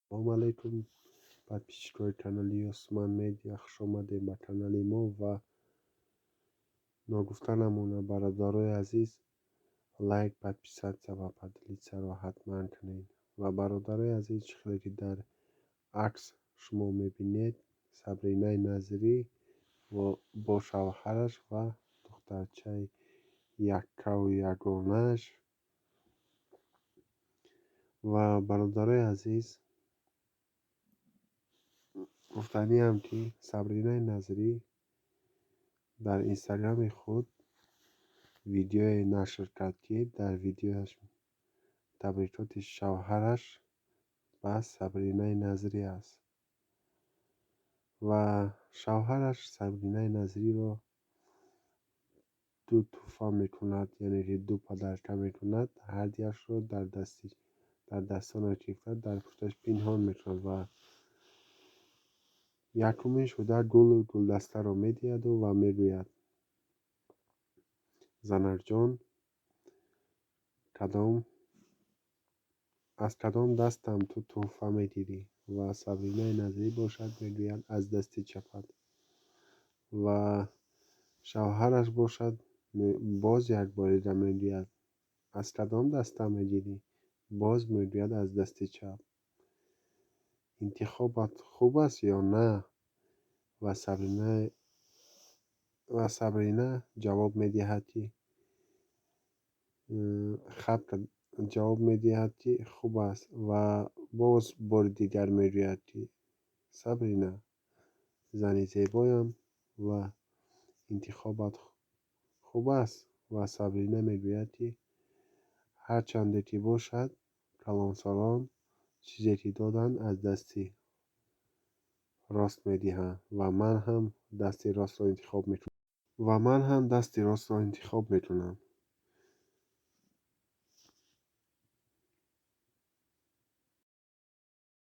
Салому алайкум, подписчикои канали Осман Медиа, хуш омадем ба канали мо. Ва ногуфта намонад, бародарои азиз, лайк, подписаться ва поделиться-ро ҳатман кунед. Ва, бародарои азиз, чӣ хеле ки дар акс шумо мебинед, Сабринаи Назирӣ бо шавҳараш ва духтарчаи яккаву ягонааш. Ва, бародарои азиз, гуфтаниам, ки Сабринаи Назирӣ дар инстаграми худ видеое нашр кард, ки дар видеояш табрикоти шавҳараш ба Сабринаи Назирӣ аст. Ва шавҳараш Сабринаи Назириро ду тӯҳфа мекунад, яъне ки ду подарка мекунад, ҳардуяшро дар дастонаш гирифта, дар пушташ пинҳон мекунад. Ва якумин шуда гулу гулдастаро медиҳаду ва мегӯяд: «Занакҷон, кадом аз кадом дастам ту тӯҳфа мегирӣ?» Ва Сабринаи Назирӣ бошад, мегӯяд: «Аз дасти чапат». Ва шавҳараш бошад, боз якборига мегӯяд: «Аз кадом дастам мегирӣ?» Боз мегӯяд: «Аз дасти чап. Интихобат хуб аст ё на?» Ва Сабрина ҷавоб медиҳад, ки хаб ҷавоб медиҳад, ки хуб аст. Ва боз бори дигар мегӯяд, ки: «Сабрина, зани зебоям, ва интихобат хуб аст?» Ва Сабрина мегӯяд, ки ҳарчанде ки бошад, калонсолон чизе ки доданд, аз дасти рост медиҳанд ва ман ҳам дасти ростро интихоб мекунам, ва ман ҳам дасти ростро интихоб мекунам.